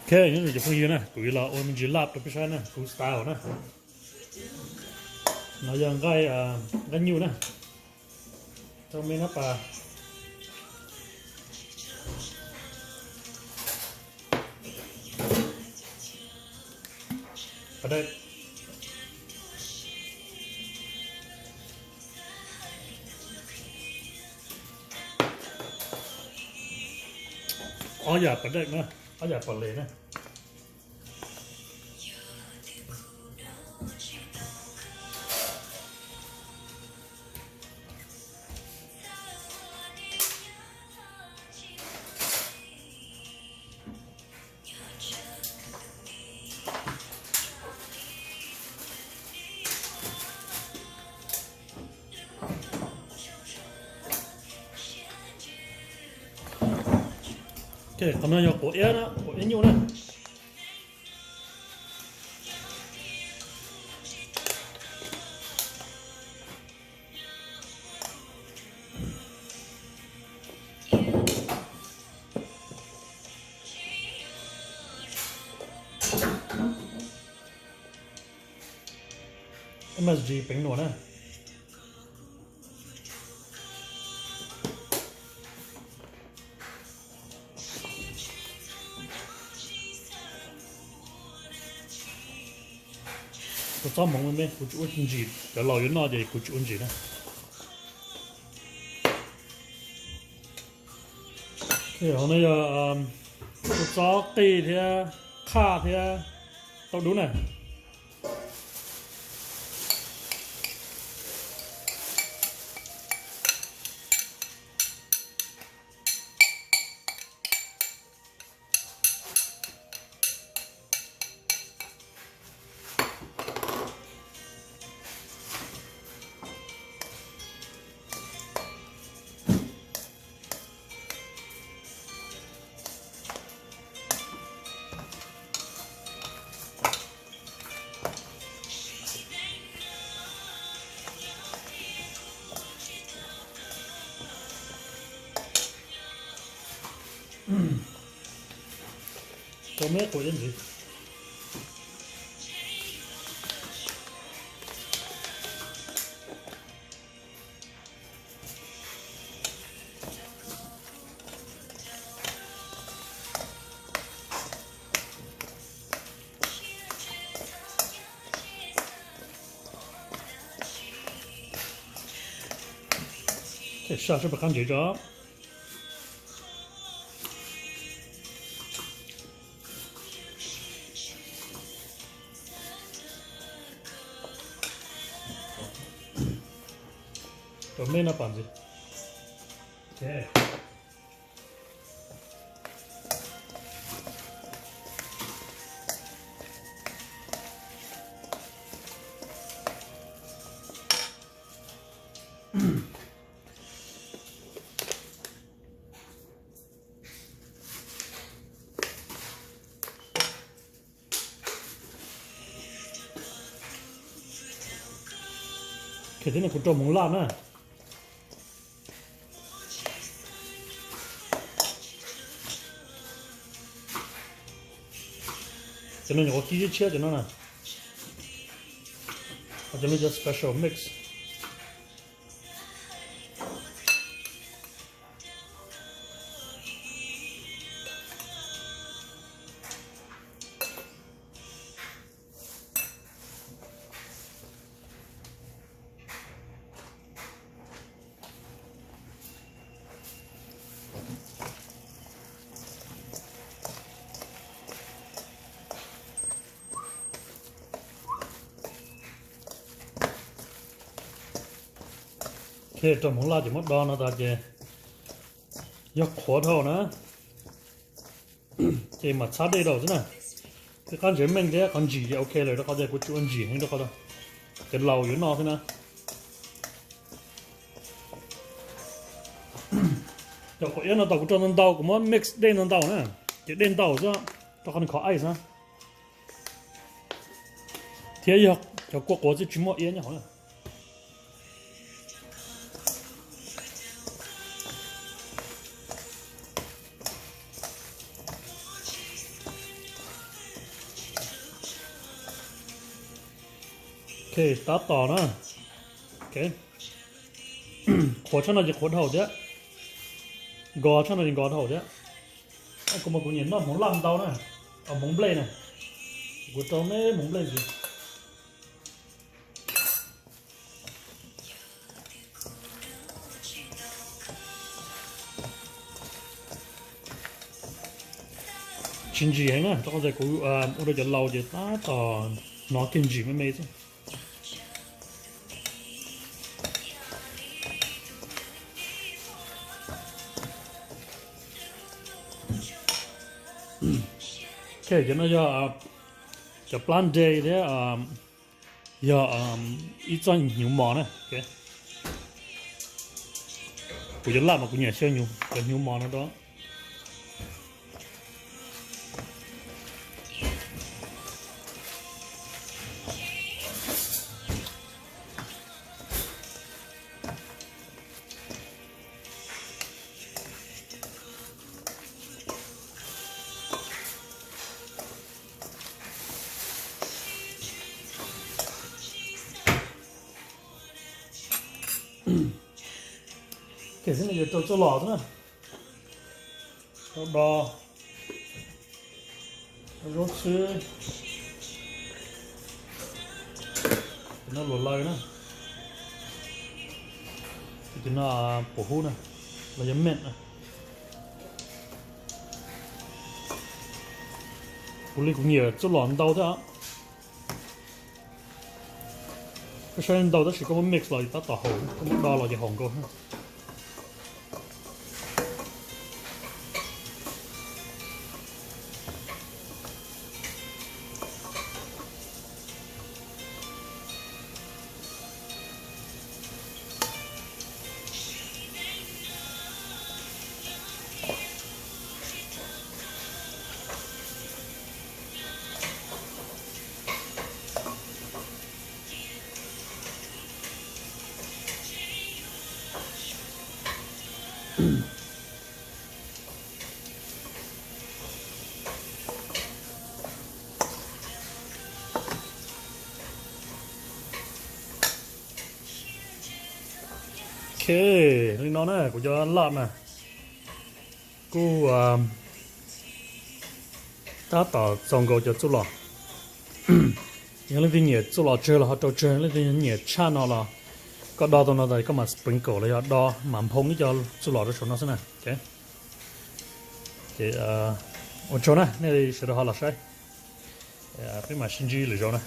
Ok, nyob zoo cov phooj ywg na, kuv yuav los ua me ntsis laj rau peb saib na, kuv style na. No yog nqaij, nqaij nyuj na. Rau me nab pas. Pas dawb. Ob yam pas dawb na, ob yam pas les na. Ok, qhov no yog quav iab na, quav iab nyuj na. M S G peev nuam na. Kua txob hmoov me me, kuv tsis ua ntsim, cov laus yuav noj ces kuv tsis ua ntsim na. Hauv no yog kua txob qij thiab qhaj thiab tauj dub na. Rau me quav iab ntxiv. Saj seb puas qab ntsev tso. Rau me no pas ntxiv. Thiab no kuv rau hmoov laj na. Cov no nyuam qhuav kib tshiab cov no na. Cov no yog special mix. Rau hmoov laj ces muab do no tas ces yog qhuav dhau na, ces mam txhab dej rau xwb na. Qab ntsev meej thiab qhov ntsim ces ok lawm, rau qhov tias kuv tsis ua ntsim heev rau qhov cov laus yuav noj xwb na. Cov quav iab no tau kuv rau ntau ntau, kuv muab mix dej ntau ntau na, ces dej ntau xwb, rau qhov nws khov ice na. Thiab yog cov kua quav twb tsis muaj iab nyob hauv na. Tab tom na, qhuav tshaj no ces qhuav dhau thiab, nkos tshaj no ces nkos dhau thiab. Kuv mas kuv nyiam noj hmoov laj ntau na, hmoov nplej na, kuv rau me hmoov nplej ntxiv. Tsis ntsim heev na, rau qhov tias kuv ua rau cov laus ces tab tom hnov kiag ntsim me me xwb. Ok, cov no yog cov plant-based thiab, yog ib txoj hnyuv mos na. Kuv cov laj mas kuv nyiam xyaw cov hnyuv mos no rau. Ces xwb no ces rau txuj lom xwb na. Rau do, rau zaub txhwb, ces no luam laws na, ces no pum hub na, los yog mint na. Kuv li kuv nyiam txuj lom ntau thiab. Koj saib ntau tab sis koj muab mix los tab tom haum, koj muab do los ces haum nkaus. Ok, li no na kuv cov laj na kuj tab tom txaus nkaus cov txuj lom. Yog leej twg nyiam txuj lom tsawg los ho rau tsawg, leej twg nyiam tshaj no los koj do tau no tas koj mam sprinkle los yog do mam nphoo ib co txuj lom rau saum no xwb na. Ces ua tsaug na nej sawv daws ho los saib, peb mam sib ntsib lwm zaus na.